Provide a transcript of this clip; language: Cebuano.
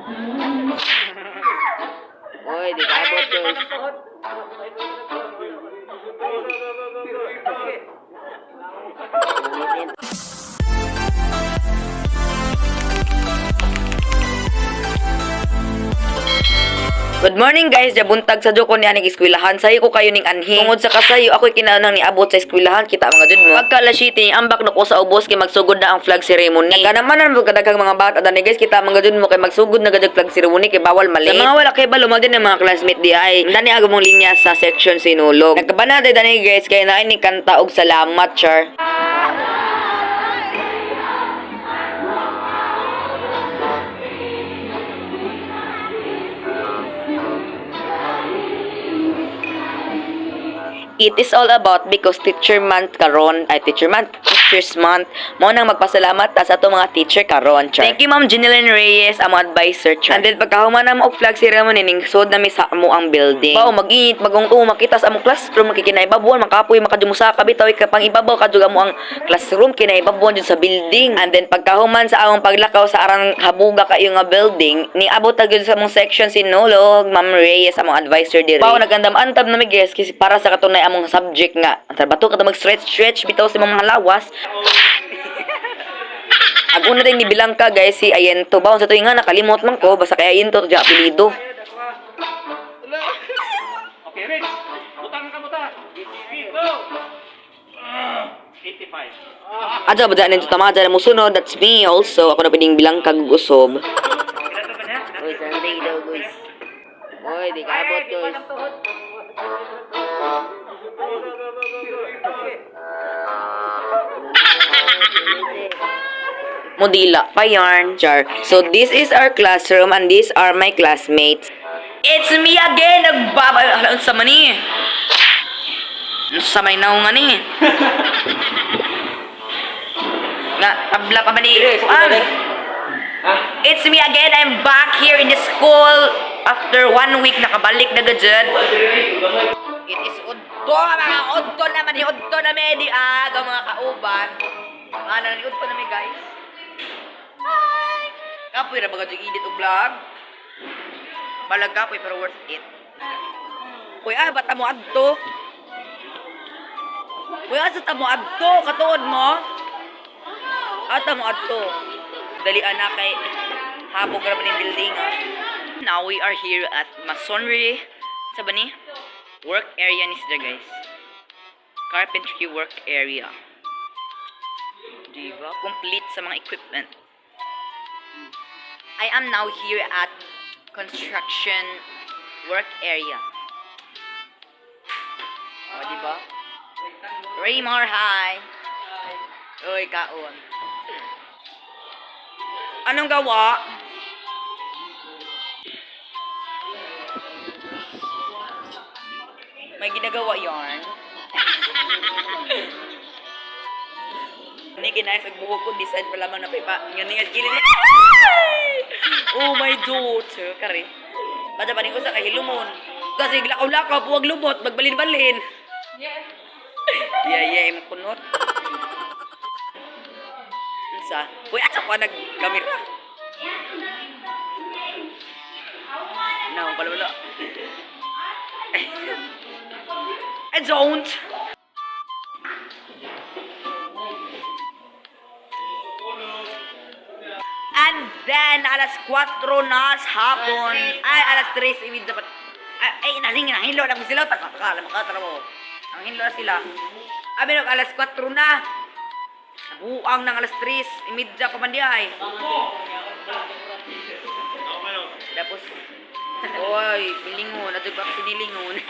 Oy, di kaabot, guys. Good morning, guys, jabuntag sa joko ni aning eskwelahan. Sayo ko kayo ning anhi. Tungod sa kasayo, ako'y kinaunang niabot sa eskwelahan kita mga jud mo. Pagka alas 7, ambak na ko sa ubos kay magsugod na ang flag ceremony. Nagkanaman na magkadaghang mga bata dani, guys, kita mga jud mo kay magsugod na gud flag ceremony kay bawal mali. Sa mga wala kay balo mo din ang mga classmate di ay. Dani aga mong linya sa section sinulog. Nagkabana day dani, guys, kay naay ni kanta og salamat char. It is all about because teacher month karon ay teacher month, teachers month mo nang magpasalamat ta sa ato mga teacher karon, char. Thank you, Ma'am Jeneline Reyes, among advisor, char. And then pagkahuman na mo og flag ceremony ning sud na mi sa amo ang building. Bao mag-init magong tuo makita sa among classroom makikinaibabuan makapoy makadumusa ka bitaw ka pang ibabaw kadug amo ang classroom kinaibabuan jud sa building. And then pagkahuman sa among paglakaw sa arang habuga kayo nga building, niabot ta gyud sa among section sinulog, Ma'am Reyes among advisor diri. Bao nagandam-antab na mi, guys, kasi para sa katunay among subject nga bato ka mag stretch stretch bitaw sa imong mga lawas. Ag una din ni bilang ka, guys, si Ayento. Bawon sa tuig nga nakalimot man ko basta kay Ayento to apelyido. Okay, Rich. Butang ka buta. Go! 85. Adya ba dyan nito tama dyan mo sunod. That's me also. Ako na pining bilang kag usob. Uy, Sunday daw, guys. Uy, di kaabot, guys. Modila pa yarn. Char. So this is our classroom and these are my classmates. It's me again! Nagbaba... Hala, unsa man ni? Unsa may naong ni? Nga, tabla pa man ni. Kuan. It's me again. I'm back here in the school after one week nakabalik na gajud. It is udto mga udto naman ni udto na mi di aga mga kauban. Ano ni udto na mi, guys. Hi. Kapoy ra ba gajud edit og vlog? Balag kapoy pero worth it. Uy, ah, bata mo adto. Uy, asa ta mo adto? Katuod mo? Ata mo adto. Dali ana kay habog ra man yung building ah. Now we are here at masonry sa ba ni? Work area ni sila, guys. Carpentry work area. Diba? Complete sa mga equipment. I am now here at construction work area. O, diba? Raymar, hi! Uy, kaon. Anong gawa? May ginagawa yarn. Ni kinais ang buhok ko, decide pa lamang na pipa. Nga nga gilid. Ay! Oh my daughter, kare. Bada pa ko sa kahilumon. Kasi lakaw-lakaw, puwag lubot, magbalin-balin. Yeah, imong kunot. Unsa? Uy, asa ko nag-kamera? No, wala wala. I don't. And then, alas 4 na sa hapon. Ay, alas 3, ibig dapat. Ay, ay naling, nahilo lang sila. Taka, taka, alam ka, tara mo. Ang hilo na sila. Abi, nag alas 4 na. Nabuang ng alas 3, imidya pa man di ay. Tapos, oy, pilingon. Adto pa sinilingon.